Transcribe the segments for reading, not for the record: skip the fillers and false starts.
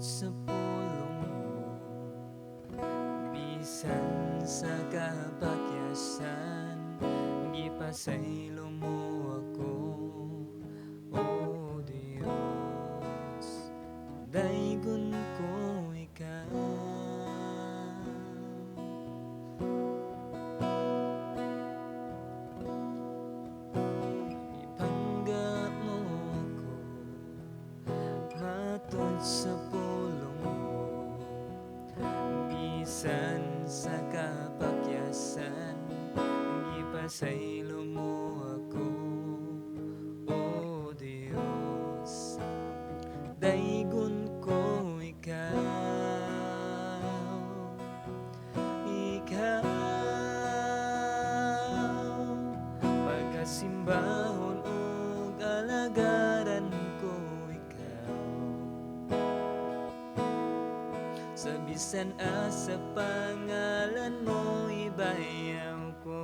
Sa pulong mo, bisan sa kapakyasan, gipasaylo mo ako, O Dios. Daygon ko ikaw. Ipangga mo ako matud sa pulong mo, bisan sa kapakyasan, gipasaylo mo ako, O Dios. Daygon ko ikaw. Ikaw. Pagkasimbahon ug alagaran ko ikaw, sa bisan asa pangalan mo ibayaw ko.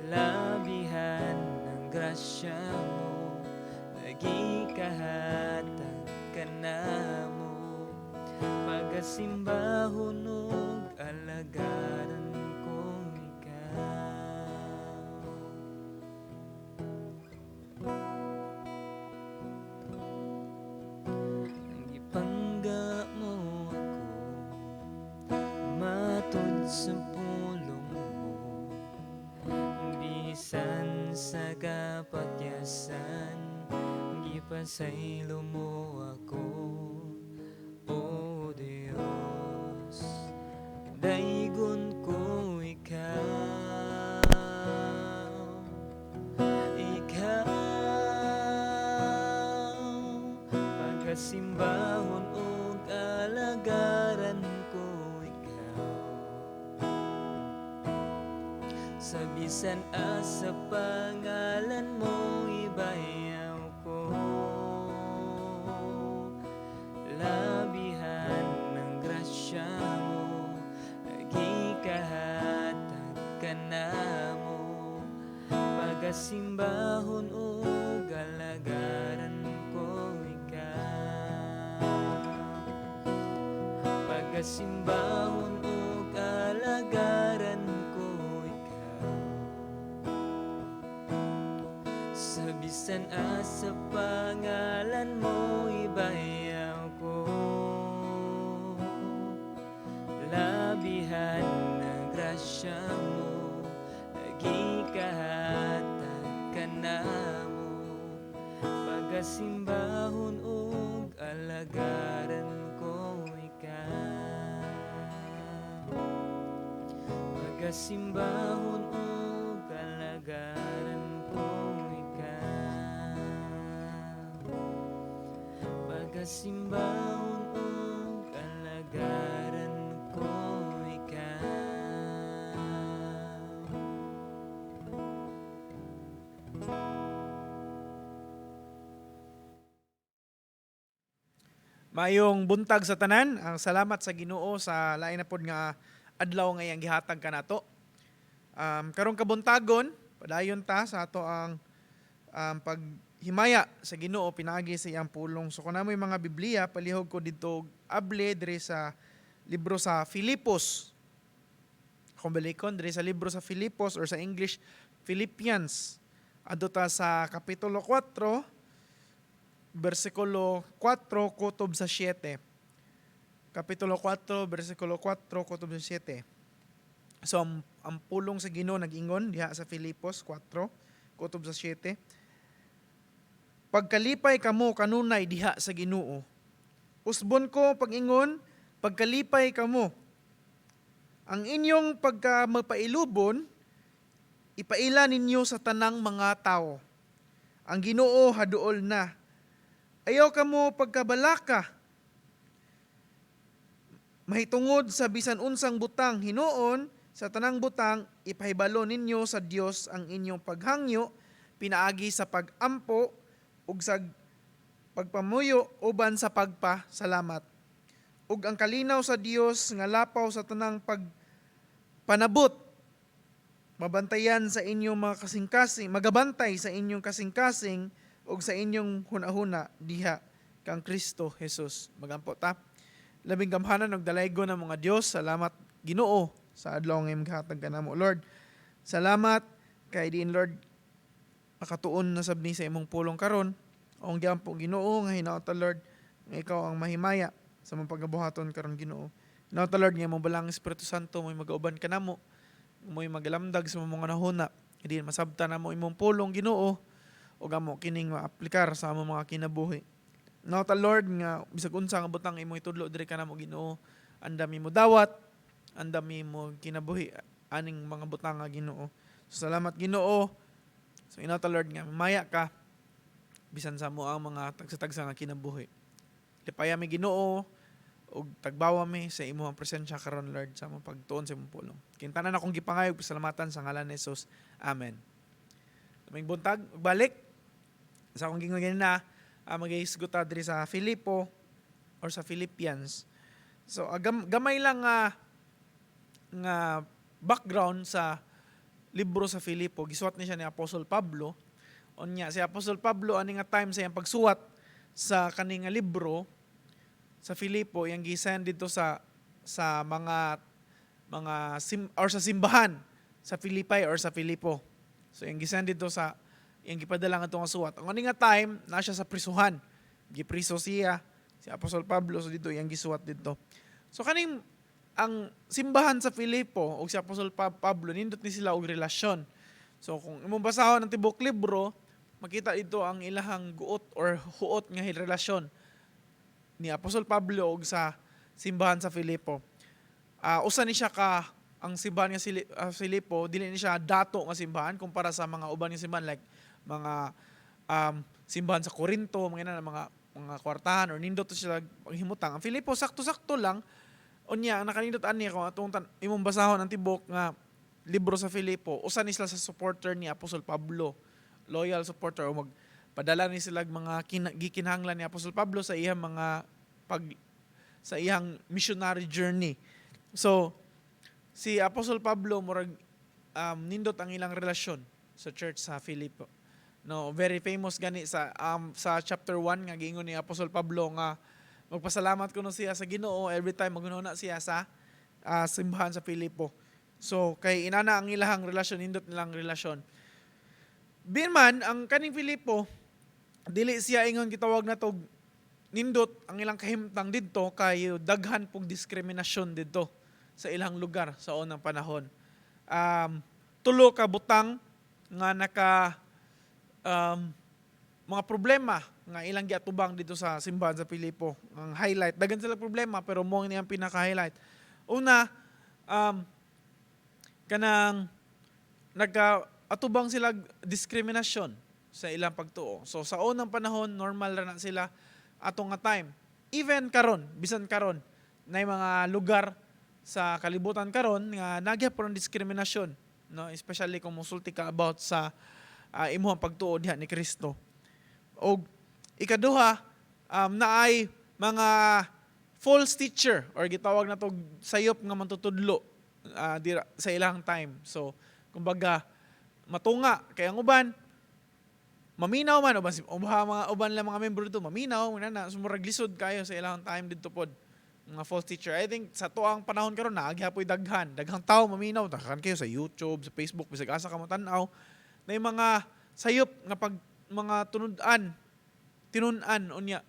Labihan ng grasya mo, nagikahatag ka na mo. Pagkasimbahon ug alagaran ko ikaw. Gipangga mo ako matud sa pulong mo, bisan sa kapakyasan, gipasaylo mo ako, O Dios. Daygon ko ikaw. Ikaw. Pagkasimbahon ug alagaran ko ikaw, sa bisan asa pangalan mo ibayaw ko. Labihan ng grasya mo, nagikahatag ka na mo. Pagkasimbahon ug alagaran ko ikaw. Pagkasimbahon ug alagaran ko ikaw, sa bisan asa pangalan mo ibayaw ko. Labihan ng grasya mo, nagikahatag ka na mo. Pagkasimbahon ug alagaran ko ikaw. Pagkasimbahon ug alagaran ko ikaw. Pagkasimbahon ug alagaran ko ikaw. Maayong buntag sa tanan. Ang salamat sa Ginoo sa lain na pod nga adlaw nga iyang gihatag kanato. Karong kabuntagon, padayon ta sa ato ang paghimaya sa Ginoo pinaagi sa iyang pulong. So kung namoy mga Biblia, palihog ko didto og able diri sa libro sa Filipos. Kung balikon diri sa libro sa Filipos or sa English Philippians. Adto ta sa kapitulo 4, versikulo 4 kutob sa 7. Kapitulo 4, versikulo 4 kutob sa 7. So ang pulong sa Ginoo nag-ingon diha sa Filipos 4 kutob sa 7. Pagkalipay kamo kanunay diha sa Ginoo. Usbon ko pag-ingon, pagkalipay kamo. Ang inyong pagka mapailubon, ipaila ninyo sa tanang mga tao. Ang Ginoo haduol na. Ayaw kamo pagkabalaka mahitungod sa bisan unsang butang. Hinuon, sa tanang butang ipahibalo ninyo sa Dios ang inyong paghangyo pinaagi sa pagampo ug sa pagpamuyo uban sa pagpasalamat. Ug ang kalinaw sa Dios nga lapaw sa tanang pagpanabot mabantayan sa inyong mga kasing-kasing, magabantay sa inyong kasing-kasing ug sa inyong hunahuna diha Kang Kristo Jesus. Magampo ta. Labing gamhanan og dalaygon nga mga Dios, salamat, Ginoo, sa adlaw nga imong gihatag kanamo, Lord. Salamat kay diin, Lord, makatuon na sab ni sa imong pulong karon. Akong giampo, Ginoo, nga hinaot, Lord, nga ikaw ang mahimaya sa among pagabuhaton karon, Ginoo. Hinaot, Lord, nga imong Balaang Espiritu Santo mo'y magauban kanamo, mo'y magalamdag sa among mga hunahuna. Diin masabtan namo imong pulong, Ginoo, ug amo kining maaplikar sa among mga kinabuhi. Hinaot, Lord, nga bisag unsa nga butang imong itudlo diri kanamo, Ginoo, andam mo dawat, andam mo kinabuhi aning mga butang nga, Ginoo. So, salamat, Ginoo. So hinaot, Lord, nga maya ka bisan sa amo ang mga tagsa-tagsa nga kinabuhi. Lipaya mi, Ginoo, ug tagbawa mi sa imong presensya karon, Lord, sa among pagtuon sa imong pulong. Kintanan akong gipangayo pasalamatan sa ngalan ni Jesus. Amen. Maayong buntag, ug balik sa akong gingon ganina, magahisgot ta diri sa Filipo or sa Philippians. So gamay lang nga background sa libro sa Filipo, gisuwat ni siya ni Apostle Pablo. Unya si Apostle Pablo ani nga time sa iyang pagsuwat sa kani nga libro sa Filipo, iyang gisend dito sa mga sim, or sa simbahan sa Philippi or sa Filipo. So iyang gisend dito sa iyang gipadala nga nga suwat. Ang ani nga time na siya sa prisuhan. Gipriso siya si Apostle Pablo, so dito iyang gisuwat dito. So kaning ang simbahan sa Filipo ug si Apostle Pablo, nindot ni sila og relasyon. So kung imong basahon ang tibuok libro, makita dito ang ilahang guot or huot nga relasyon ni Apostol Pablo ug sa simbahan sa Filipo. Usa ni siya ka ang simbahan nga Filipo, dili ni siya dato nga simbahan kumpara sa mga uban nga simbahan like mga simbahan sa Corinto, mga ina, mga kwartahan or nindot to sila paghimutang. Ang Filipo, sakto-sakto lang. Unya ang nakanindot ani kung atong imong basahon ang tibok nga libro sa Filipo, usa ni sila sa supporter ni Apostol Pablo. Loyal supporter o magpadala ni sila og mga gikinahanglan ni Apostol Pablo sa iyang mga pag sa iyang missionary journey. So si Apostol Pablo, murag nindot ang ilang relasyon sa church sa Filipo. No, very famous gani sa chapter 1 nga giingon ni Apostol Pablo nga magpasalamat kuno siya sa Ginoo every time maghunahuna siya sa simbahan sa Filipo. So kay inana ang ilahang relasyon, nindot nilang relasyon. Bisan man ang kaning Filipo, dili siya ingon gitawag na tog nindot ang ilang kahimtang didto kay daghan pong diskriminasyon didto sa ilang lugar sa unang panahon. Tulo ka butang nga naka mga problema nga ilang giatubang dito sa simbahan sa Filipo. Ang highlight, daghan sila problema pero mo ni ang pinaka-highlight. Una, kanang nagka atubang sila diskriminasyon sa ilang pagtuo. So sa unang panahon, normal ra na sila ato nga time. Even karon, bisan karon, na mga lugar sa kalibutan karon nga nagyapon ang diskriminasyon, no, especially kung musulti ka about sa imuhang pagtuo diha ni Kristo. Og ikaduha, naay mga false teacher or gitawag na to sayop nga mantutudlo dira sa ilang time. So kumbaga matunga kay ang uban maminaw man uban si uban mga uban lang mga member dito maminaw na so murag lisod kayo sa ilang time didto pod mga false teacher. I think sa tuang panahon karon naa gyapoy daghan, daghang tao maminaw, daghan kayo sa YouTube, sa Facebook, bisag asa ka mo tan-aw na yung mga sayop nga pag mga tunud-an, tinun-an. Unya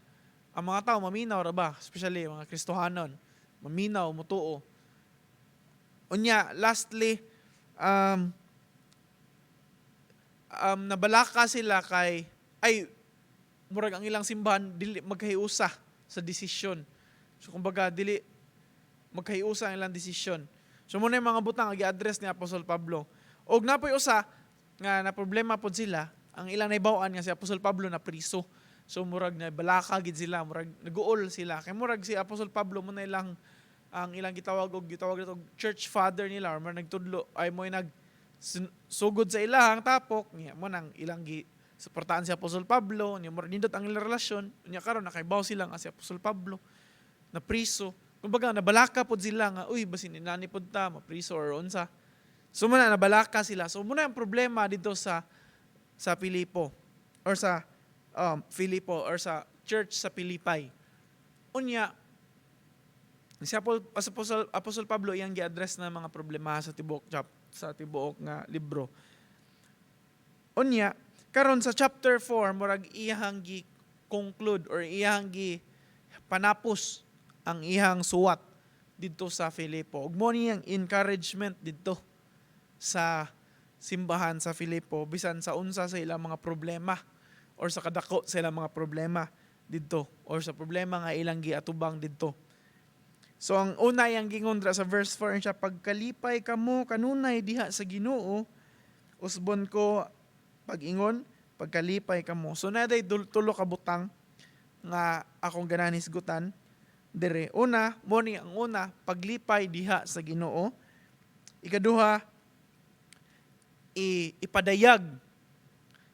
ang mga tao maminaw ra ba, especially mga Kristohanon, maminaw mutuo. Unya lastly, nabalaka sila kay ay murag ang ilang simbahan dili magkahiusa sa desisyon. So kumbaga dili magkahiusa ang ilang desisyon. So muna yung mga butang nga gi-address ni Apostol Pablo. Og napoy usa nga na problema pod sila, ang ilang nahibaw-an nga si Apostol Pablo na priso. So murag na balaka gid sila, murag naguol sila. Kay murag si Apostol Pablo mo na ilang ang ilang gitawag og church father nila or murag nagtudlo ay mo nag sugod sa ilahang tapok niya mo nang ilang gi suportahan si Apostol Pablo niya. Murag nindot ang ilang relasyon. Unya karon nakaibaw sila nga si Apostol Pablo na priso. Kumbaga nabalaka pod sila nga, uy, basin inani pod ta mapriso or unsa. So muna nabalaka sila. So muna ang problema dito sa Filipo or sa Filipo or sa church sa Pilipay. Unya, si Apostle Pablo iyang gi-address na mga problema sa tibuok nga libro. Unya, karon sa chapter 4, murag iyang gi conclude or iyang gi panapos ang iyang suwat didto sa Filipo. Ug mo niyang encouragement didto sa simbahan sa Filipo bisan sa unsa sa ilang mga problema or sa kadako sa ilang mga problema didto or sa problema nga ilang giatubang didto. So ang una iyang gingon dra sa verse 4 siya, "Pagkalipay kamo kanunay diha sa Ginoo, usbon ko pag-ingon, pagkalipay kamo." So naa day tulo ka butang nga akong ganahan hisgutan dire. Una, mo ni ang una, paglipay diha sa Ginoo. Ikaduha,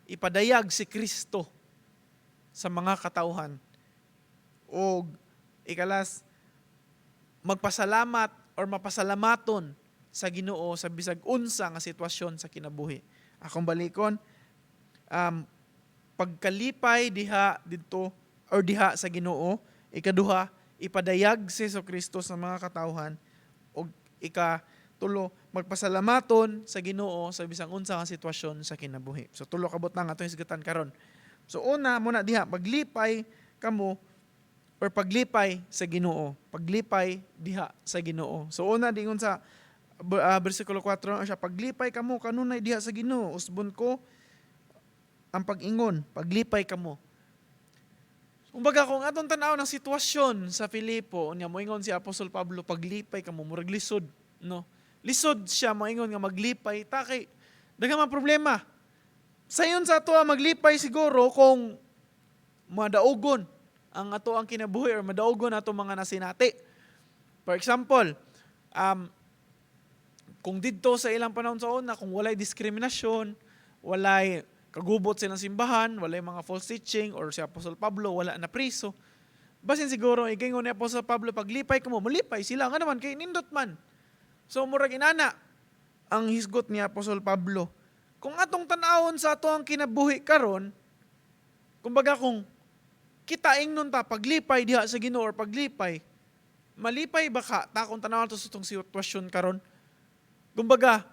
ipadayag si Kristo sa mga katawhan. Og ikalas, magpasalamat or mapasalamaton sa Ginoo sa bisag unsa nga sitwasyon sa kinabuhi. Akong balikon, pagkalipay diha didto or diha sa Ginoo, ikaduha, ipadayag si Kristo sa mga katawhan, ug ikatulo, magpasalamaton sa Ginoo sa bisag unsa nga sitwasyon sa kinabuhi. So tulo ka butang atong hisgutan karon. So una muna diha, paglipay kamo or paglipay sa Ginoo, paglipay diha sa Ginoo. So una, dingon sa bersikulo 4 siya, "Paglipay kamo kanunay diha sa Ginoo, usbon ko ang pag-ingon, paglipay kamo." Kumbaga, kung atong tan-aw ng sitwasyon sa Filipo, unya moingon si Apostol Pablo, "Paglipay kamo," murag lisod, no? Lisod siya moingon nga maglipay ta kay daghang mga problema. Sayon sa ato maglipay siguro kung madaugon ang ato ang kinabuhi or madaugon ato mga nasinati. For example, kung didto sa ilang panahon sa una, kung walay diskriminasyon, walay kagubot silang simbahan, walay mga false teaching, or si Apostol Pablo wala na priso, basin siguro, igingon ni Apostol Pablo, "Paglipay kamo," malipay sila. Nga naman, kay nindot man. So, murag inana ang hisgot ni Apostol Pablo. Kung atong tan-awon sa ato ang kinabuhi karon, kumbaga kung kita ingnon ta paglipay diha sa Ginoo or paglipay, malipay ba ka ta kung tan-awon to sa itong sitwasyon karon? Kumbaga,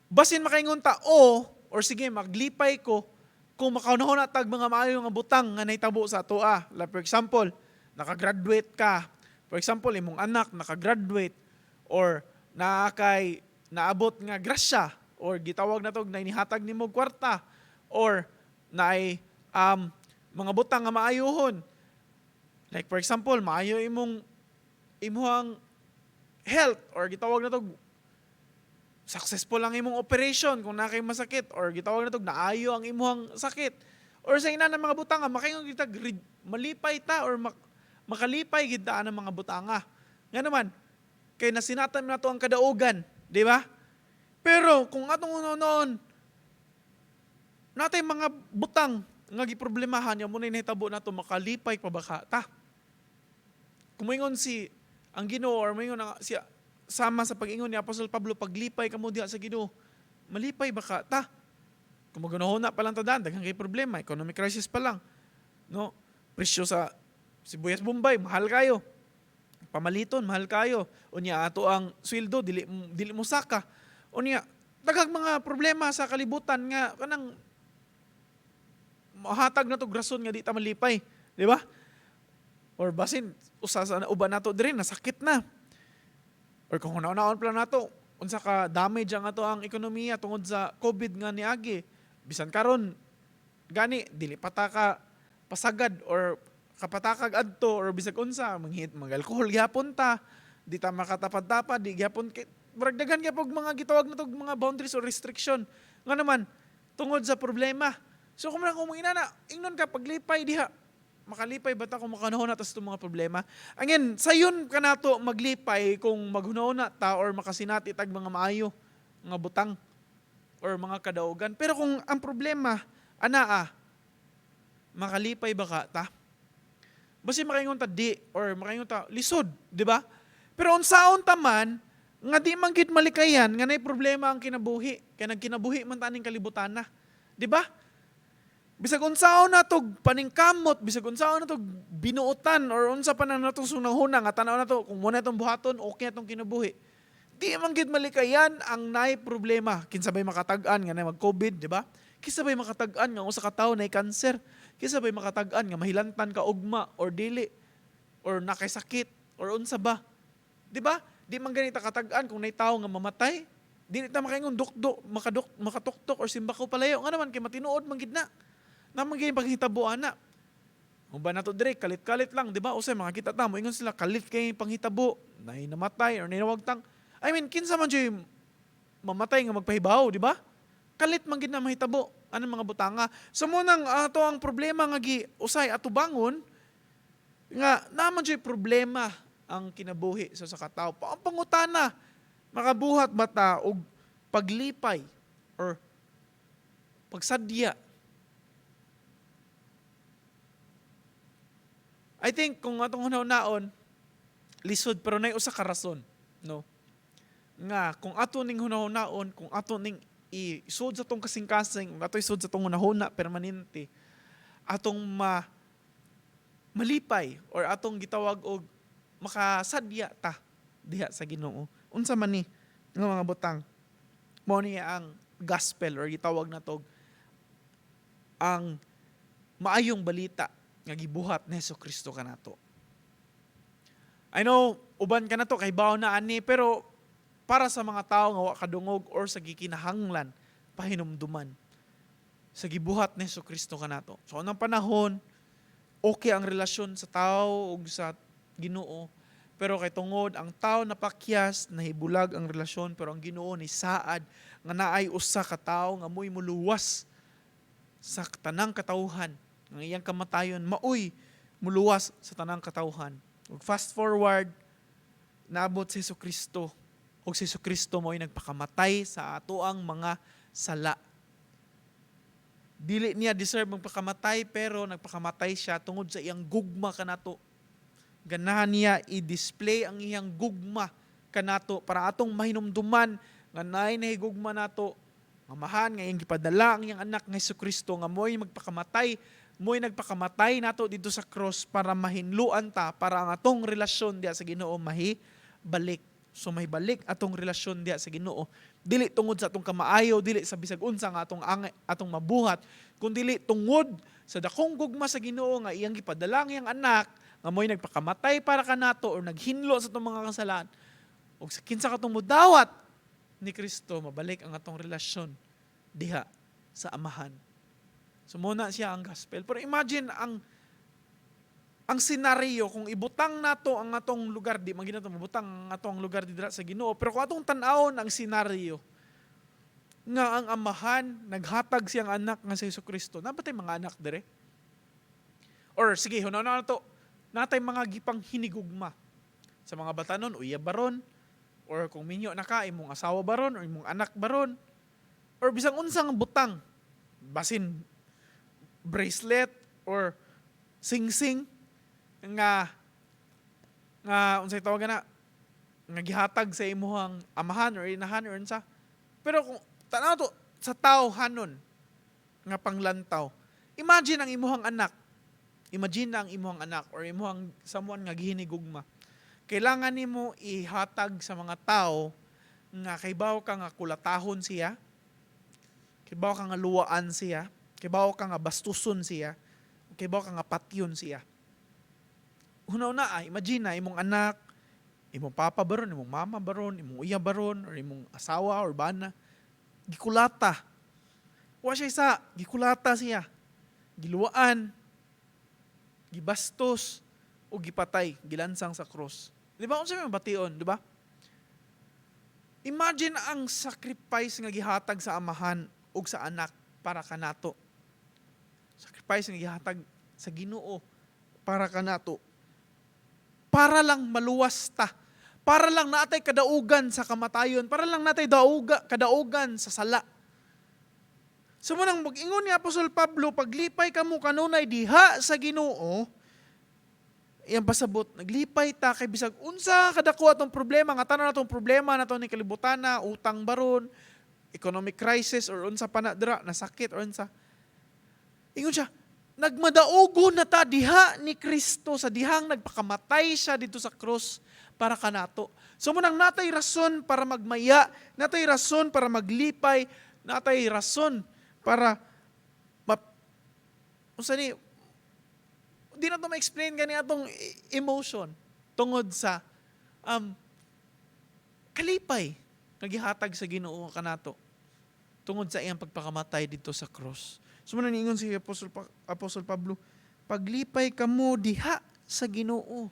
basin makaingon ta o or sige, maglipay ko kung makaunahon na tag mga maayo nga butang nga nahitabo sa atoa. Like for example, nakagraduate ka. For example, imong anak nakagraduate or naa kay naabot nga grasya or gitawag na to na inihatag nimo og kwarta or naay mga butang nga maayohon. Like for example, maayo imong imuhang health or gitawag na to successful ang imong operation kung naa kay masakit or gitawag na to naayo ang imuhang sakit or sa ina ng mga butanga, makaingon kita malipay ta or makalipay gid ta ng mga butanga. Nga naman kay nasinatan nato ang kadaugan, di ba? Pero kung atong noon natay mga butang nga giproblemahan ya mo na nahitabo nato, makalipay pa ba ka ta? Kung moingon si ang Ginoo or moingon ang si sama sa pag-ingon ni Apostol Pablo, "Paglipay kamo diha sa Ginoo," malipay ba ka ta? Kung magunahuna pa lang ta daan, daghan kay problema, economic crisis pa lang. No? Presyo sa sibuyas Bombay, mahal kayo. Pamaliton, mahal kayo. Unya ato ang sweldo dili dili mo saka. Unya daghang mga problema sa kalibutan nga kanang mahatag na to rason nga di ta malipay, di ba? Or basin usa sa uban nato diri nasakit na. Or kung hunaw-naon pa lang nato unsa ka damage ang ato ang ekonomiya tungod sa COVID nga niagi. Bisan karon gani dili pa ta ka pasagad or kapatakag adto or bisag unsa, manghit mag alcohol gihapon ta, di ta makatapad-tapad, di gihapon kay murag daghan gyud mga gitawag na tog mga boundaries or restriction nga naman tungod sa problema. So kung inana ingnon ka paglipay diha, makalipay ba ta kung makanahon na ta sa itong mga problema? Angin, sayon ka nato maglipay kung maghunahon na ta or makasinati tag mga maayo nga butang or mga kadaugan. Pero kung ang problema anaa, makalipay ba ka ta? Basta makaingon ta di or makaingon ta lisod, di ba? Pero unsaon ta man nga di man gid malikayan nga nay problema ang kinabuhi, kay nagkinabuhi man ta aning kalibutan na. Di ba? Bisag unsaon natog paningkamot, bisag unsaon natog binuotan or unsa pa na natong sunahuna nga tan-aw nato kung mo na itong buhaton, okay na itong kinabuhi. Di man gid malikayan ang naay problema. Kinsa bay makatag-an nga na mag-COVID, di ba? Kinsa bay makatag-an nga usa ka tawo nay cancer? Kinsa bay makatag-an nga mahilantan ka ugma or dili or nakay sakit or unsa ba? Di ba? Di man ganita katag-an kung nay tawo nga mamatay. Dili ta makaingon dukdok, makaduk, makatuktok or simbako palayo. Nga naman kay matinuod man gid na. Naman gid panghitabo ana. Kung ba nato dire kalit-kalit lang, di ba? Usay makakita ta mo ingon sila kalit kay panghitabo, nay namatay or nay nawagtang. I mean, kinsa man jud mamatay nga magpahibaw, di ba? Kalit man gid na mahitabo anong mga butanga. So mo nang ato ang problema nga gi usay atubangon nga naman jud problema ang kinabuhi sa katao. Ang pangutana, makabuhat ba ta og paglipay or pagsadya? I think kung atong hunahunaon, lisod pero nay usa ka rason, no? Nga kung ato ning hunahunaon, kung ato ning isud sa atong kasing-kasing, kung ato isud sa atong hunahuna permanente, atong malipay or atong gitawag og makasadya ta diha sa Ginoo. Unsa man ni nga mga butang? Mao ni ang gospel or gitawag nato ang maayong balita nga gibuhat ni Kristo kanato. I know uban kanato kay bawo na ani, pero para sa mga tao nga wa kadungog or sa gikinahanglan pahinumduman sa gibuhat ni Kristo kanato. So unang panahon okay ang relasyon sa tao ug sa Ginoo, pero kay tungod ang tao napakyas, nahibulag ang relasyon, pero ang Ginoo ni saad nga naay usa ka tawo nga mo'y muluwas sa tanang katawhan. Ang iyang kamatayon maoy muluwas sa tanang katawhan. Ug fast forward, naabot si Kristo. Ug si Kristo mo'y nagpakamatay sa atoang mga sala. Dili niya deserve magpakamatay, pero nagpakamatay siya tungod sa iyang gugma kanato. Ganahan niya i-display ang iyang gugma kanato para atong mahinumduman nga naay nahigugma nato, nga mahan nga iyang gipadala ang iyang anak nga Kristo nga mo'y magpakamatay, mo'y nagpakamatay nato dito sa cross para mahinluan ta, para ang atong relasyon diha sa Ginoo mahibalik. So mahibalik atong relasyon diha sa Ginoo dili tungod sa atong kamaayo, dili sa bisag unsa nga atong mabuhat, kun dili tungod sa dakong gugma sa Ginoo nga iyang gipadala ang iyang anak nga mo'y nagpakamatay para kanato or naghinlo sa atong mga kasalanan. Ug sa kinsa katong mudawat ni Kristo, mabalik ang atong relasyon diha sa Amahan. So muna siya ang gospel. Pero imagine ang senaryo kung ibutang nato ang atong lugar, di man ginato mabutang ang atong lugar didra sa Ginoo, pero kung atong tan-awon ang senaryo nga ang Amahan naghatag siyang anak nga si Kristo. Naa ba mga anak dire? Or sige, hunaw na nato, natay mga gipang hinigugma. Sa mga batanon, uya baron, or kung minyo na ka, imong asawa baron, or imong anak baron, or bisang unsang butang, basin bracelet or sing-sing nga nga unsay tawag na nga gihatag sa imuhang amahan or inahan or unsa. Pero kung tanaw to sa tao hanon nga panglantaw, imagine ang imuhang anak, imagine ang imuhang anak or imuhang someone nga gihinigugma, kailangan nimo ihatag sa mga tao nga kaybaw ka nga kulatahon siya, kaybaw ka nga luwaan siya, kaybaw ka nga bastuson siya, kaybaw ka nga patyon siya. Hunaw na, imagine na imong anak, imong papa baron, imong mama baron, imong iya baron, or imong asawa or bana, gikulata. Wa siya isa, gikulata siya. Giluwaan, gibastos, o gipatay, gilansang sa cross. Di ba? Unsa may bation, di ba? Imagine ang sacrifice nga gihatag sa Amahan ug sa anak para kanato. Sacrifice nga gihatag sa Ginoo para kanato. Para lang maluwas ta. Para lang natay kadaugan sa kamatayon. Para lang natay kadaugan sa sala. So mo nang mag-ingon ni Apostol Pablo, paglipay kamo kanunay diha sa Ginoo, iyang pasabot, naglipay ta kay bisag unsa kadako atong problema, nga tanan atong problema nato ni kalibutan na, utang baron, economic crisis or unsa pa na dira, nasakit or unsa. Ingon siya, nagmadaugo na ta diha ni Kristo sa dihang nagpakamatay siya dito sa krus para kanato. So mao nang natay rason para magmaya, natay rason para maglipay, natay rason para unsa ni, di na to ma-explain gani atong emotion tungod sa kalipay nga gihatag sa Ginoo kanato tungod sa iyang pagpakamatay dito sa cross. So mao niingon si Apostle Pablo, "Paglipay kamo diha sa Ginoo."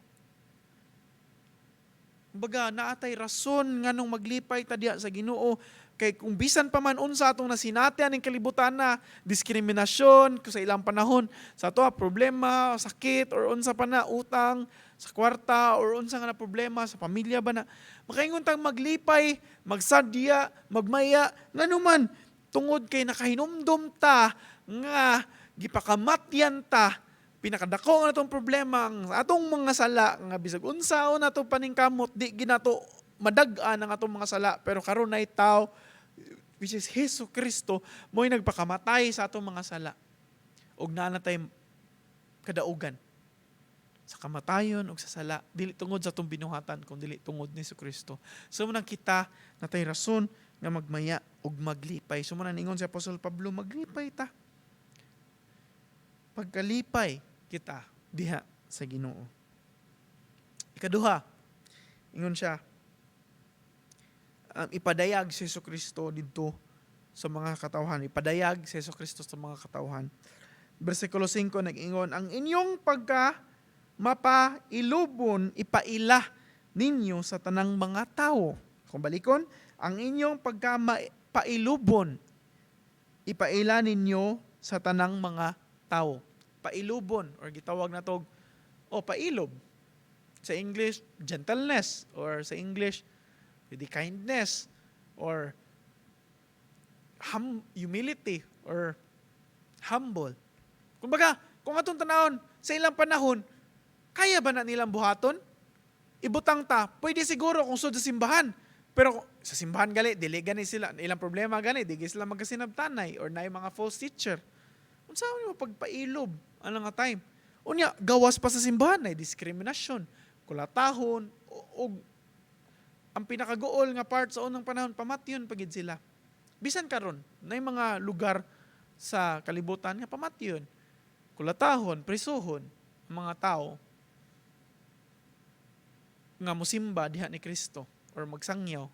Kumbaga, naatay rason nganong maglipay ta diha sa Ginoo kay kung bisan pa man unsa atong nasinati aning kalibutan na diskriminasyon kung sa ilang panahon sa ato problema, sakit or unsa pa na, utang sa kwarta or unsa nga na problema sa pamilya ba na, makaingon tang maglipay, magsadya, magmaya, ngano man tungod kay nakahinumdum ta nga gipakamatyan ta pinakadako nga natong problema, ang atong mga sala, nga bisag unsaon nato paningkamot, di ginato madag-an ang atong mga sala, pero karon nay tao, which is Hesus Kristo, mo'y nagpakamatay sa atong mga sala ug naa na tay kadaugan sa kamatayon ug sa sala, dili tungod sa atong binuhatan kun dili tungod ni Kristo. So mao nang kita natay rason nga magmaya ug maglipay. So mao nang ningon si Apostol Pablo, maglipay ta, pagkalipay kita diha sa Ginoo. Ikaduha, ingon siya, ipadayag si Hesus Kristo didto sa mga katawhan. Ipadayag si Hesus Kristo sa mga katawhan. Bersikulo 5 nag-ingon, "Ang inyong pagka mapailubon, ipaila ninyo sa tanang mga tao." Kung balikon, "Ang inyong pagka mapailubon, ipaila ninyo sa tanang mga tao." Pailubon or gitawag na tog o pailob. Sa English, gentleness, or sa English, the kindness or humility or humble. Kumbaga, kung atong tanawon sa ilang panahon, kaya ba na nilang buhaton? Ibutang ta, pwede siguro kung sud sa simbahan. Pero sa simbahan gali, dili gani sila, ilang problema gani, di sila magkasinabtanay or naay mga false teacher. Unsa man mo pagpailob ano nga time? Unya, gawas pa sa simbahan ay diskriminasyon, kulatahon, ug ang pinakaguol nga part sa unang panahon, pamatyon pagid sila. Bisan karon, naay mga lugar sa kalibutan nga pamatyon, kulatahon, prisuhon ang mga tao nga musimba diha ni Kristo or magsangyaw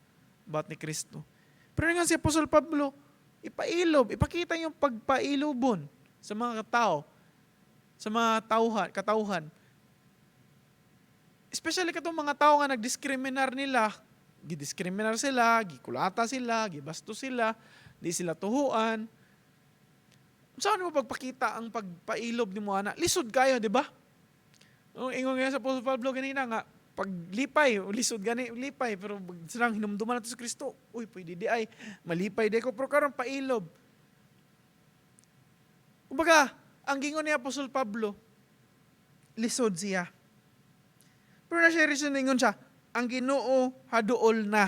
about ni Kristo. Pero nga si Apostol Pablo, ipailob, ipakita yung pagpailobon sa mga tao, sa mga tauhan, katauhan. Especially katong mga tao nga nagdiskriminar nila, gidiskriminar sila, gikulata sila, gibastos sila, di sila tuhuan. Saan mo pagpakita ang pagpailob nimo ana? Lisod kayo, di ba? Ang ingon nga sa Apostol Pablo ganina nga, paglipay, lisod gani lipay, pero silang hinumduman nato sa Kristo, uy, pwede di ay, malipay di ko, pero karon pailob. Kumbaga, ang gingon ni Apostol Pablo, lisod siya. Pero na siya reason, ingon siya, "Ang Ginoo haduol na."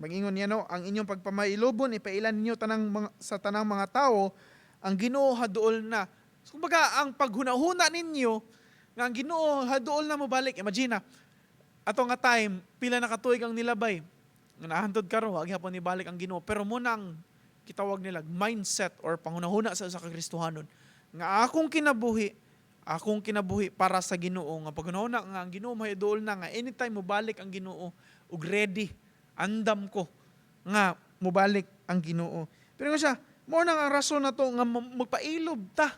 Magingon niya no, "Ang inyong pagpamailobon ipailan ninyo sa tanang mga tao, ang Ginoo haduol na." So, kumbaga, ang paghunahuna ninyo nga ang Ginoo haduol na mobalik. Imagine na, ato nga time, pila na katuig ang nilabay. Nga nahantod karon, wa gyapon nibalik ang Ginoo. Pero mao nang kitawag nila mindset or panghunahuna sa usa ka Kristohanon nga akong kinabuhi para sa Ginoo, nga paghunahuna nga ang Ginoo mahiduol na, nga anytime mobalik ang Ginoo ug ready, andam ko nga mobalik ang Ginoo. Pero nga siya, mao nang ang rason nato nga magpailob ta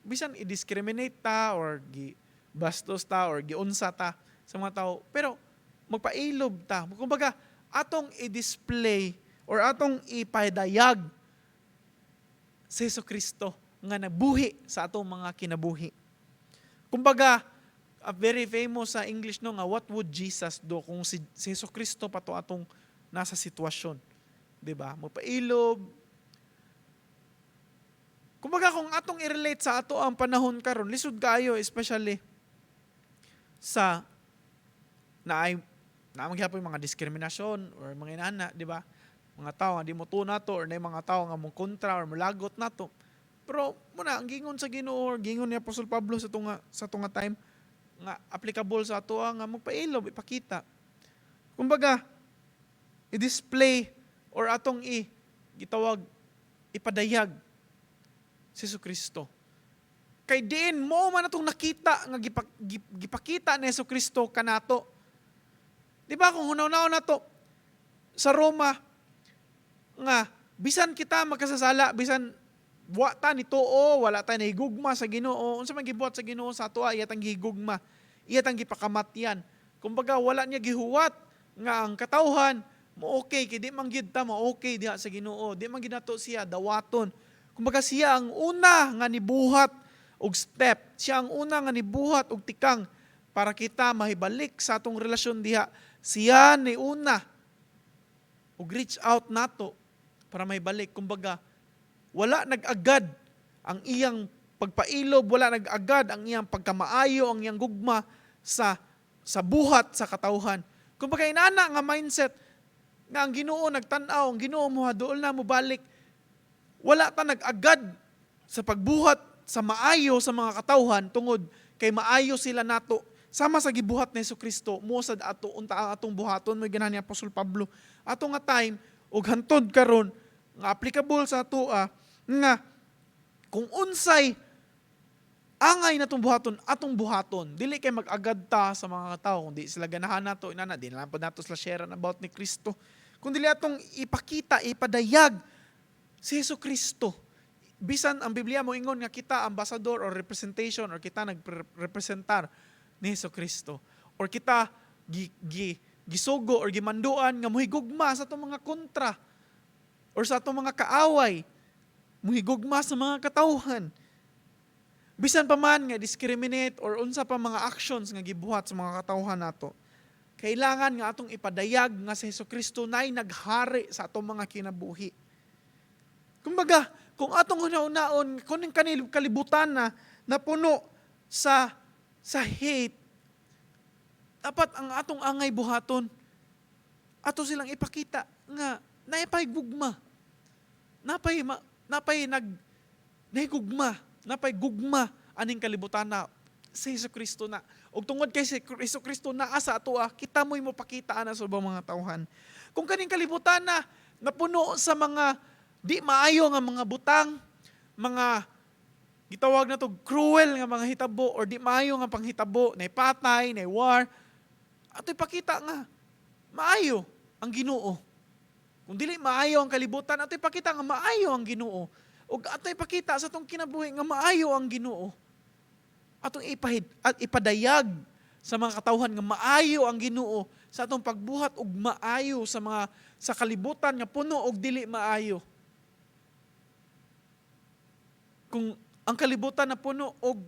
bisan i-discriminate ta or gi bastos ta or giunsa ta sa mga tao, pero magpailob ta. Kumbaga, atong i-display or atong ipadayag si Hesus Kristo nga nabuhi sa atong mga kinabuhi. Kumbaga, very famous sa English no nga "What would Jesus do?" Kung si Hesus Kristo pa to atong nasa sitwasyon, 'di ba? Magpailob. Kumbaga, kung atong i-relate sa ato ang panahon karon, lisod kayo, especially sa naay naa magyapon mga diskriminasyon or mga inana, di ba? Mga tao nga di mo nato or na mga tao nga mo kontra or molagot nato. Pero muna ang gingon sa Ginoo or gingon ni Apostol Pablo sa tunga time nga applicable sa ato nga magpailob, ipakita. Kumbaga, i-display or atong i gitawag ipadayag si Kristo. Kay diin mo man atong nakita nga gipakita ni Hesus Kristo kanato. Di ba kung hunaw-hunaw nato sa Roma nga bisan kita magkasasala, bisan wa ta ni tuo, wala ta nahigugma sa Ginoo, unsa man gibuhat sa Ginoo sa ato? Iya tang gihigugma, iya tang gipakamatyan. Kumbaga, wala niya gihuwat nga ang katawhan mo okay kay di man gyud ta mo okay diha sa Ginoo, di man gyud nato siya dawaton. Kumbaga, siya ang una nga nibuhat og step, siya ang una nga nibuhat og tikang para kita mahibalik sa atong relasyon diha. Siya ni una og reach out nato para mahibalik. Kumbaga, wala nag-agad ang iyang pagpailob, wala nag-agad ang iyang pagkamaayo, ang iyang gugma sa buhat sa katawhan. Kumbaga, inana nga mindset nga ang Ginoo nagtan-aw, ang Ginoo mo haduol na mo balik. Wala ta nag-agad sa pagbuhat sa maayo sa mga katawhan tungod kay maayo sila nato. Sama sa gibuhat ni Kristo, mo sad ato unta ang atong buhaton mo ganahan ni Apostol Pablo. Ato nga time ug hantod karon nga applicable sa atoa nga kung unsay angay natong buhaton, atong buhaton. Dili kay mag-agad ta sa mga tao kung di sila ganahan nato, inana, di na lang po nato sila share about ni Kristo. Kung dili, atong ipakita, ipadayag si Hesus Kristo. Bisan ang Biblia mo ingon nga kita ambassador or representation or kita nagrepresentar ni Hesus Kristo or kita gi, gi, gisugo or gimanduan nga muhigugma sa atong mga kontra or sa atong mga kaaway, muhigugma sa mga katawhan. Bisan pa man nga discriminate or unsa pa mga actions nga gibuhat sa mga katawhan nato, kailangan nga atong ipadayag nga si Hesus Kristo nay naghari sa atong mga kinabuhi. Kumbaga, kung atong hunahunaon, kung ning kalibutan na napuno sa hate, dapat ang atong angay buhaton, ato silang ipakita nga naipay gugma. Napay nag nahigugma, napay gugma aning kalibutan na si Hesus Kristo na. Ug tungod kay si Hesus Kristo naa sa atoa, kita mo'y mopakita ana sa ubang mga tawhan. Kung kaning kalibutan na napuno sa mga di maayo nga mga butang, mga gitawag na to cruel nga mga hitabo or di maayo nga panghitabo, nay patay, nay war, ato ipakita nga maayo ang Ginoo. Kung dili maayo ang kalibutan, ato ipakita nga maayo ang Ginoo. Ug ato ipakita sa atong kinabuhi nga maayo ang Ginoo. Atong ipahid at ipadayag sa mga katawhan nga maayo ang Ginoo sa atong pagbuhat og maayo sa mga sa kalibutan nga puno og dili maayo. Kung ang kalibutan na puno og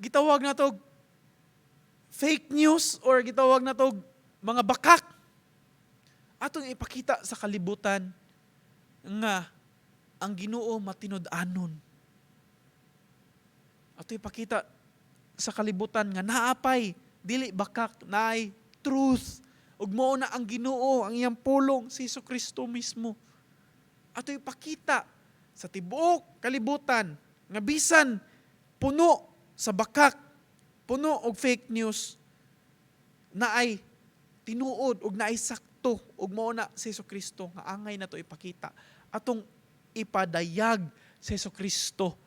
gitawag na to fake news or gitawag na to mga bakak, atong ipakita sa kalibutan nga ang Ginoo matinud-anon. Ato ipakita sa kalibutan nga naapay dili bakak, naay truth ug mao na ang Ginoo, ang iyang pulong, si Hesus Kristo mismo. Ato ipakita sa tibuok kalibutan nga bisan puno sa bakak, puno og fake news, naay tinuod ug naay sakto ug mao na si Hesus Kristo nga angay nato ipakita. Atong ipadayag si Hesus Kristo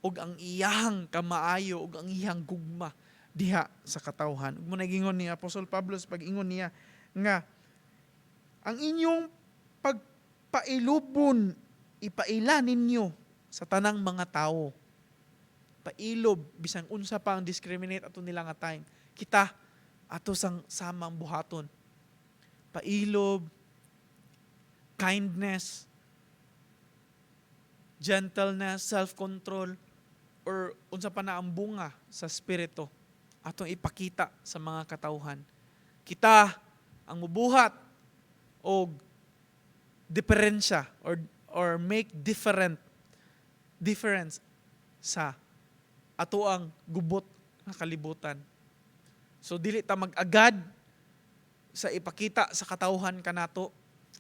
ug ang iyang kamaayo ug ang iyang gugma diha sa katawhan. Ug mo nagingon ni Apostol Pablo sa pag-ingon niya nga ang inyong pagpailubon ipaila ninyo sa tanang mga tao. Pailob bisan unsa pa ang discriminate ato nila nga time. Kita ato sang samang buhaton. Pailob, kindness, gentleness, self-control, or unsa pa na ang bunga sa Espiritu atong ipakita sa mga katawhan. Kita ang mubuhat og diferensya or make different difference sa ato ang gubot nga kalibutan. So dili ta mag-agad sa ipakita sa katawhan kanato,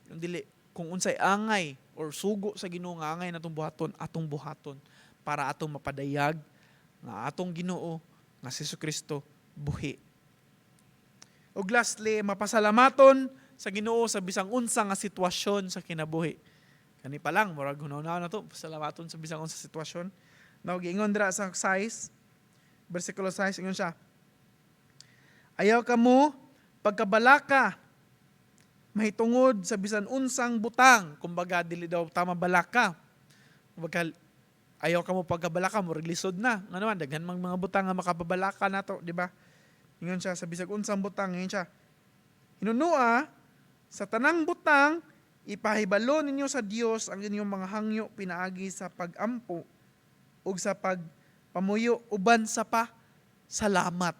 yung dili kung unsay angay or or sugo sa Ginoo nga angay natong buhaton, atong buhaton para atong mapadayag nga atong Ginoo nga si Kristo buhi. Ug lastly, mapasalamaton sa Ginoo sa bisang unsa nga sitwasyon sa kinabuhi. Kani pa lang, murag hunaw na to, pasalamaton sa bisang unsa sitwasyon. Now, giingon dira sa 6, versikulo 6, ingon siya, "Ayaw kamo pagkabalaka mahitungod sa bisan unsang butang." Kumbaga, dili daw tama balaka. Kumbaga, ayaw kamo pagkabalaka, murag lisod na. Nga naman, daghan mang mga butang nga makapabalaka nato, di ba? Ingon siya, sa bisag unsang butang, ingon siya, "Hinunua, sa tanang butang, ipahibalo ninyo sa Dios ang inyong mga hangyo pinaagi sa pagampo ug sa pagpamuyo uban sa pasalamat."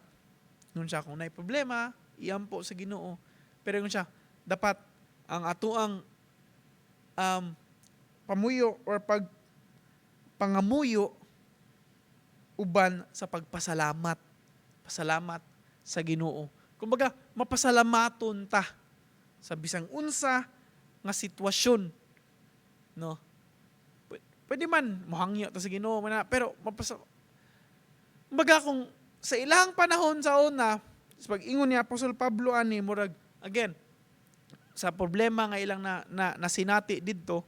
Ingon siya, kung naay problema, iampo sa Ginoo. Pero ingon siya, dapat ang atoang pamuyo or pag pangamuyo uban sa pagpasalamat. Pasalamat sa Ginoo. Kumbaga, mapasalamaton ta sa bisang unsa nga sitwasyon. No? Pwede man mohangyo ta sa Ginoo man na, pero mapasa kumbaga, kung sa ilang panahon sa una, sa pag-ingon ni Apostol Pablo ani, murag again sa problema nga ilang na nasinati didto,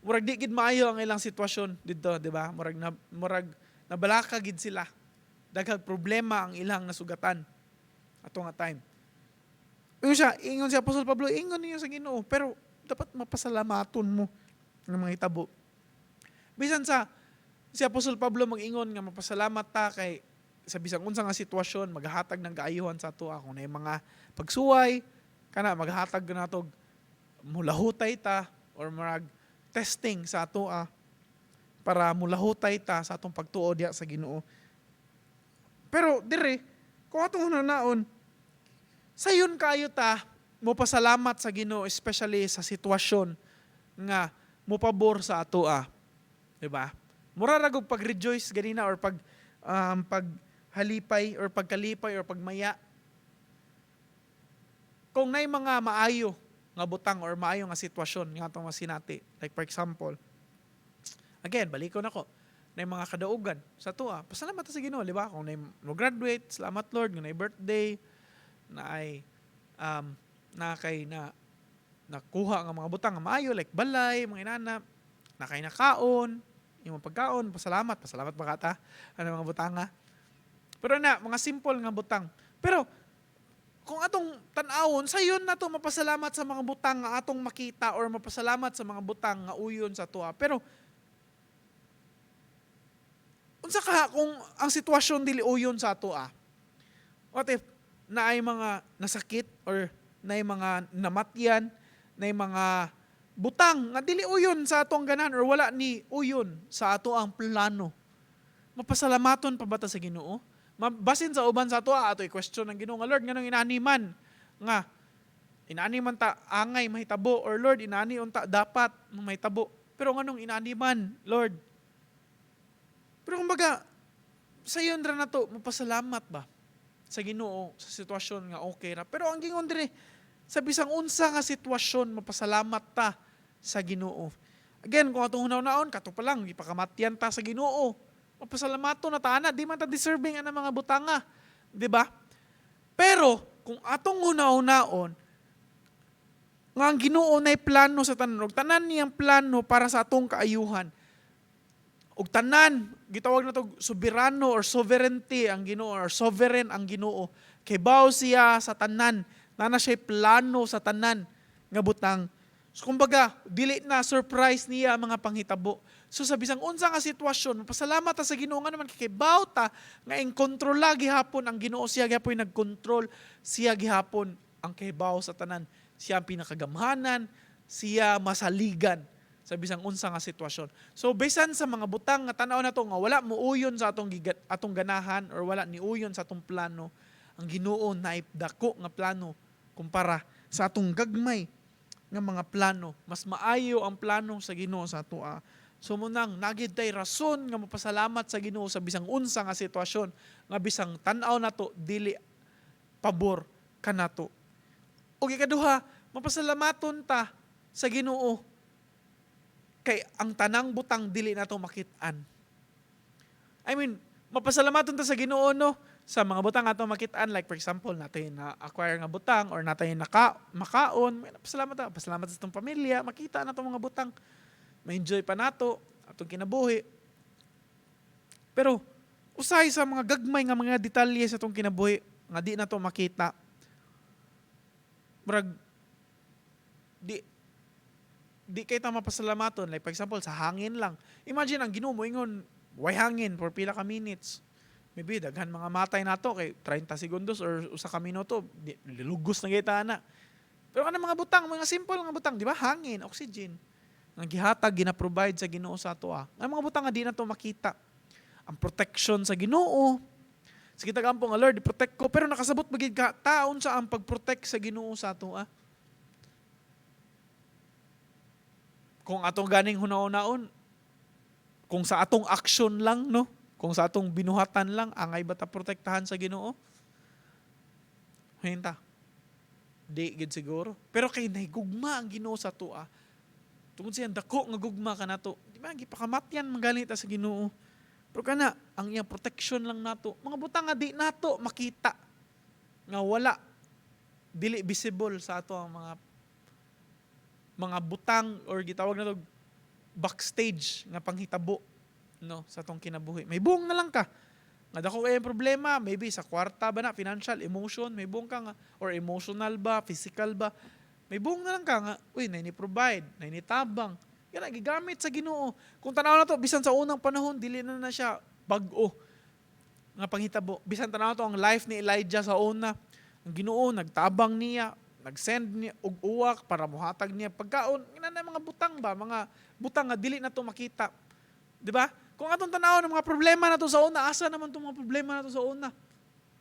murag di gid maayo ang ilang sitwasyon didto, di ba? Murag nabalaka gid sila. Daghang problema ang ilang nasugatan ato nga time. Ingon si Apostol Pablo, ingon niyo sa Ginoo, pero dapat mapasalamaton mo ng mga hitabo. Bisan sa si Apostol Pablo mag-ingon nga mapasalamat ta kay sa bisang unsa nga sitwasyon maghatag ng kaayuhan sa ato, kung naay mga pagsuway kana, maghatag nato, mulahutay ta or marag testing sa ato para mulahutay ta sa atong pagtuo diya sa Ginoo. Pero dire, kung atong hunahon, sayon kayo ta mo pasalamat sa Ginoo, especially sa sitwasyon nga mopabor sa ato. Di ba? Mura ra gud pag-rejoice ganina or paghalipay or pagkalipay or pagmaya. Kung nay mga maayo nga butang or maayo nga sitwasyon nga atong masinati. Like for example, again, balikon ako, nay mga kadaugan sa atoa. Pasalamat ta sa Ginoo, di ba? Kung nay mo graduate, salamat Lord, kung nay birthday, na ay na kay na nakuha nga mga butang nga maayo like balay, mga inana, na kay nakaon, yung mga pagkaon, pasalamat, pasalamat ba ta? Ano mga butanga? Pero na, mga simple nga butang. Pero kung atong tan-awon, sayon na to mapasalamat sa mga butang nga atong makita or mapasalamat sa mga butang nga uyon sa atoa. Pero unsa ka kung ang sitwasyon dili uyon sa atoa? What if naay mga nasakit or naay mga namatyan, naay mga butang nga dili uyon sa atong ganahan or wala ni uyon sa ato ang plano? Mapasalamaton pa ba ta sa Ginoo? Basin sa uban sa ato ato i-question ang Ginoo nga, "Lord, nganong inani man nga inani man ta angay mahitabo?" Or, "Lord, inani unta dapat mahitabo, pero nganong inani man, Lord?" Pero kumbaga, sayon ra nato mapasalamat ba sa Ginoo sa sitwasyon nga okay ra. Pero ang gingon dire, sa bisang unsa nga sitwasyon, mapasalamat ta sa Ginoo. Again, kung atong hunaw-naon, kato pa lang gipakamatyan ta sa Ginoo, mapasalamato na ta ana, di man ta deserving ana mga butanga, di ba? Pero kung atong hunaw-naon nga ang Ginoo nay plano sa tanan ug tanan niyang plano para sa atong kaayuhan, ug tanan gitawag na to soberano or sovereignty ang Ginoo or sovereign ang Ginoo, kay baw siya sa tanan, na siya plano sa tanan nga butang. So kumbaga, dili na surprise niya ang mga panghitabo. So sa bisang unsa nga sitwasyon, mapasalamat ta sa Ginoo nga naman kay baw ta nga in control gihapon ang Ginoo, siya gihapon nagkontrol, siya gihapon ang kahibaw sa tanan. Siya ang pinakagamhanan, siya masaligan sa bisang unsa nga sitwasyon. So bisan sa mga butang nga tan-aw nato nga wala muuyon sa atong ganahan or wala niuyon sa atong plano, ang Ginoo naay dako nga plano kumpara sa atong gagmay nga mga plano. Mas maayo ang plano sa Ginoo sa atoa. So munang nagid tay rason nga mapasalamat sa Ginoo sa bisang unsa nga sitwasyon nga bisang tan-aw nato dili pabor kanato. Ug ikaduha, mapasalamaton ta sa Ginoo. Kay ang tanang butang dili nato makit-an. I mean, mapasalamaton ta sa Ginoo, no, sa mga butang ato makit-an, like for example, natay na acquire nga butang or natay naka makaon, pasalamat ta, pasalamat sa atong pamilya, makita na mga butang. Ma-enjoy pa nato atong kinabuhi. Pero usahay sa mga gagmay nga mga detalye sa atong kinabuhi nga di nato makita. Murag di di kay ta mapasalamaton. Like for example, sa hangin lang. Imagine ang Ginoo moingon, way hangin for pila ka minutes. Maybe daghan mga matay nato kay 30 segundos or usa ka minuto, di, lugos na kita na. Pero kanang mga butang, mga simple nga butang, di ba? Hangin, oxygen. Nga gihatag, gina-provide sa Ginoo sa ato ah. Ang mga butang nga di nato makita. Ang protection sa Ginoo. Sige, tagampo nga, "Lord, protect ko." Pero nakasabot ba gid ka taon sa ang pag-protect sa Ginoo sa ato ah? Kung atong ganing hunaon, kung sa atong action lang, no? Kung sa atong binuhatan lang, angay ba ta protektahan sa Ginoo? Hinta. Di gid siguro. Pero kay nahigugma ang Ginoo sa ato ah. Tungod siyang dako nga gugma kanato. Di ba gipakamatyan man ta sa Ginoo? Pero kana ang iyang protection lang nato. Mga butang nga di nato makita nga wala, dili visible sa ato ang mga butang or gitawag nato backstage nga panghitabo, no, sa atong kinabuhi. May buong na lang ka nga dako kay problema, maybe sa kwarta ba na, financial, emotion, may buong ka nga or emotional ba, physical ba. May buong na lang ka nga, uy, na ni provide, na ni tabang. Kana gigamit sa Ginoo. Kung tanaw na to, bisan sa unang panahon dili na na siya bag-o nga panghitabo. Bisan tanaw to ang life ni Elijah sa una, ang Ginoo nagtabang niya, nag-send niya og uwak para mohatag niya pagkaon. Ina na mga butang ba, mga butang nga dili na to makita. Di ba? Kung atong tanawon ng mga problema na to sa una, asa naman itong mga problema na to sa una?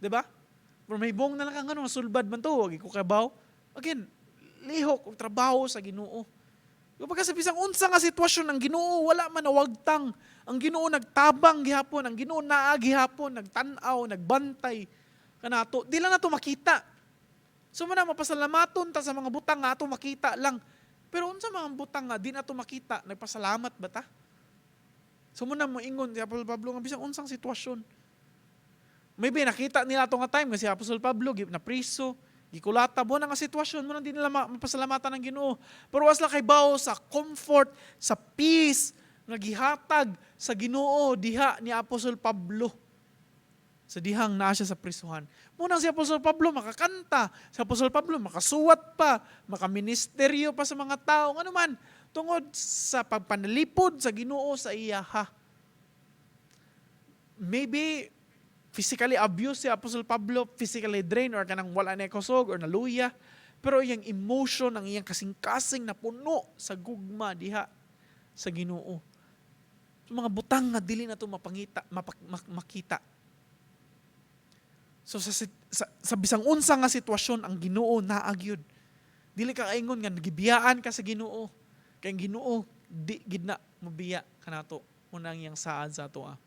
Di ba? Pero may buong na lang kang ano, sulbad man to, wag ko kabaw. Again, lihok og trabaho sa Ginoo. Kapag sa bisang unsa nga sitwasyon, ang Ginoo wala man nawagtang. Ang Ginoo nagtabang gihapon, ang Ginoo naa gihapon, nagtan-aw, nagbantay kanato. Di lang nato makita. So man mapasalamaton ta sa mga butang nga ato makita lang. Pero unsa mga butang nga di nato makita, nagpasalamat ba ta? So muna moingon si Apostol Pablo nga bisang unsang sitwasyon. Maybe nakita nila ato nga time nga si Apostol Pablo na priso, gikulata mo na nga sitwasyon mo nang di nila mapasalamatan ng Ginoo. Pero wasla kay bawo sa comfort, sa peace nga gihatag sa Ginoo diha ni Apostol Pablo sa dihang naa siya sa prisuhan. Munang si Apostol Pablo makakanta, si Apostol Pablo makasuwat pa, makaministeryo pa sa mga tao. Ngano man, tungod sa pagpanalipod sa Ginoo sa iya ha. Maybe physically abused si Apostol Pablo, physically drained or kanang wala na kusog or naluya. Pero iyang emotion, ang iyang kasing-kasing na puno sa gugma diha sa Ginoo. So mga butang nga dili na to mapangita, makita. So sa bisang unsa nga sitwasyon, ang Ginoo naa gyud. Dili ka kaingon nga gibiyaan ka sa Ginoo. Kay ang Ginoo di gid na mobiya kanato, unang iyang saad sa ato ah.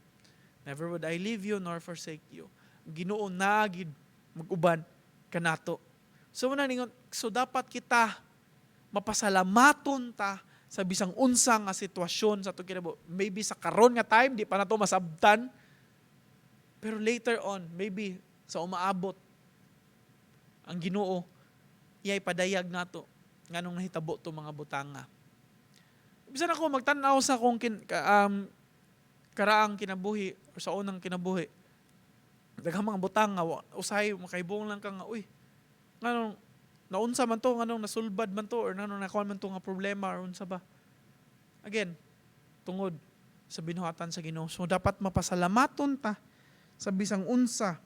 "Never would I leave you nor forsake you." Ang Ginoo naa gid mag-uban kanato. So muna ningon, so dapat kita mapasalamaton ta sa bisang unsa nga sitwasyon sa atong kinabuhi. Maybe sa karon nga time di pa nato masabtan. Pero later on, maybe sa umaabot, ang Ginoo iyay padayag nato nganong nahitabo to mga butanga. Bisan ako magtan-aw sa akong karaang kinabuhi or sa unang kinabuhi, daghang mga butang nga usahay makaibong lang ka nga, uy, nganong naunsa man to, nganong nasulbad man to, or nganong nakuha man to nga problema or unsa ba. Again, tungod sa binuhatan sa Ginoo. So dapat mapasalamaton ta sa bisang unsa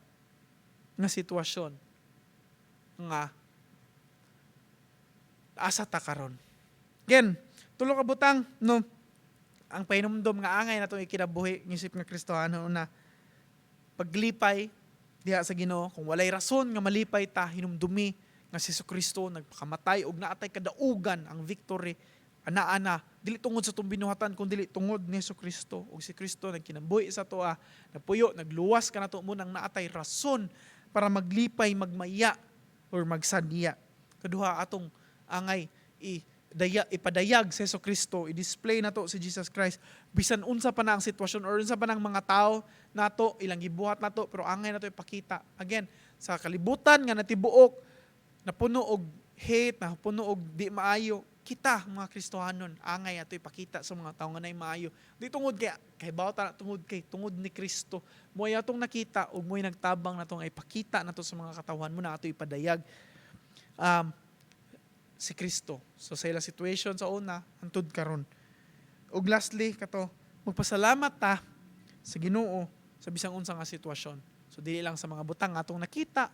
nga sitwasyon nga asa ta karon. Again, tulo ka butang, no, ang pahinumdom nga angay natong ikinabuhi ngisip nga Kristohano. Una, paglipay diha sa Ginoo. Kung walay rason nga malipay ta, hinumdumi nga si Kristo nagpakamatay ug naatay kadaugan, ang victory ana-ana dili tungod sa atong binuhatan kun dili tungod ni Kristo, ug si Kristo nagkinabuhi sa atoa, napuyo, nagluwas kanato, mo nang naatay rason para maglipay, magmaya or magsadya. Kaduha, atong angay i daya, ipadayag si Hesus Kristo, i-display nato si Jesus Christ bisan unsa pa na ang sitwasyon or unsa pa nang mga tao nato ilang gibuhat nato, pero angay nato ipakita again sa kalibutan nga natibuok, napuno og hate, napuno og di maayo. Kita mga Kristohanon, angay ato ipakita sa mga tao nga nay maayo, di tungod kay kay ta, tungod kay tungod ni Kristo mo atong nakita ug mo'y nagtabang nato nga ipakita nato sa mga katawhan mo na ato ipadayag si Kristo. So sa ilang situation sa una, antud karon. Ug lastly kato, magpasalamat ta sa Ginoo sa bisang unsa nga sitwasyon. So dili lang sa mga butang atong nakita,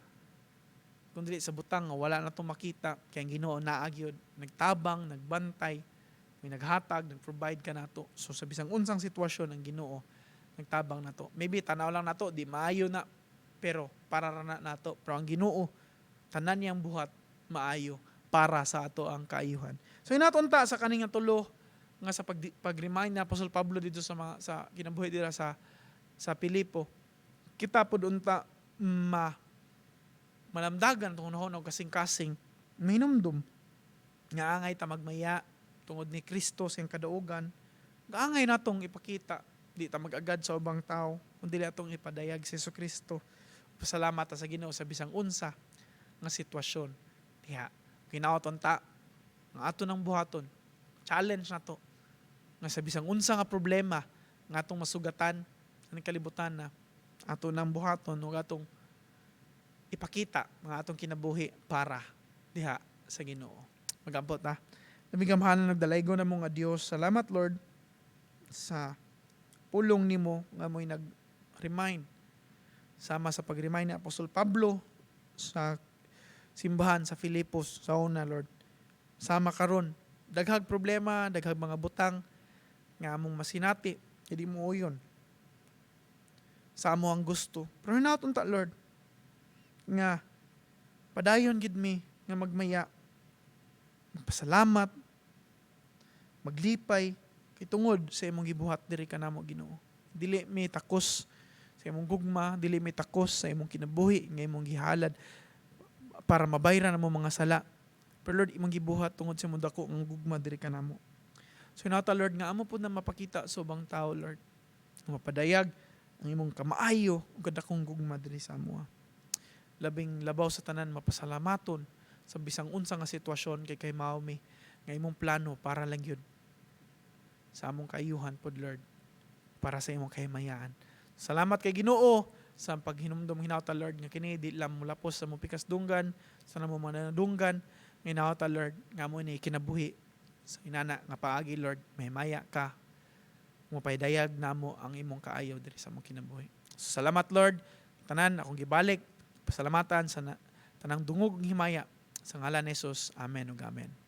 kundi sa butang nga wala natong makita, kay ang Ginoo naa gyud, nagtabang, nagbantay, may naghatag, nag-provide ka nato. So sa bisang unsang sitwasyon, ang Ginoo nagtabang nato. Maybe tanaw lang nato di maayo na, pero para ra na nato, pero ang Ginoo, tanan niyang buhat maayo para sa ato ang kaayuhan. So hinaton ta sa kaning nga tulo nga sa pag-remind ni Apostol Pablo dito sa mga sa kinabuhi dira sa Pilipo. Kita pod unta ma malamdagan tungod og kasing-kasing mahinumdum nga angay ta magmaya tungod ni Kristo sa iyang kadaugan. Angay natong ipakita, di ta mag-agad sa ubang tao, kundi atong ipadayag si Hesus Kristo. Pasalamat ta sa Ginoo sa bisang unsa nga sitwasyon. Diha, kinaoton ta ang ato ng buhaton. Challenge na to. Nga sa bisang unsa nga problema nga atong masugatan ang kalibutan na ato nang buhaton ug atong ipakita mga atong kinabuhi para diha sa Ginoo. Magampot ta. Labing gamhanan, nagdalaygo na mo nga Dios. Salamat, Lord, sa pulong nimo nga mo'y nag-remind sama sa pag-remind ni Apostol Pablo sa simbahan sa Filipos sa una, Lord. Sama karon, daghag problema, daghag mga butang nga among masinati, hindi mo uyon sa amo ang gusto. Pero hinaot unta, Lord, nga padayon gid mi nga magmaya, magpasalamat, maglipay kay tungod sa imong gibuhat diri kanamo, Ginoo. Dili mi takos sa imong gugma, dili mi takos sa imong kinabuhi nga imong gihalad para mabayran amo mga sala. Pero Lord, imong gibuhat tungod sa imong dako nga gugma diri kanamo. So hinata, Lord, nga amo pud na mapakita sa ubang tao, Lord. Nga mapadayag ang imong kamaayo ug kadakong gugma diri sa amoa. Labing labaw sa tanan, mapasalamaton sa bisang unsa nga sitwasyon kay mao mi nga imong plano para lang yun sa among kaayuhan pod, Lord, para sa imong kahimayaan. Salamat kay Ginoo sa paghinumdum. Hinawta, Lord, nga kini di lang mulapos sa mo pikas dunggan sa namo mga dunggan. Hinawta, Lord, nga mo ni kinabuhi sa inana nga paagi, Lord, mahimaya ka, mapaydayag namo ang imong kaayo diri sa among kinabuhi. So, salamat, Lord. Tanan akong gibalik pasalamatan sa tanang dungog ng himaya sa ngalan ni Jesus. Amen ug amen.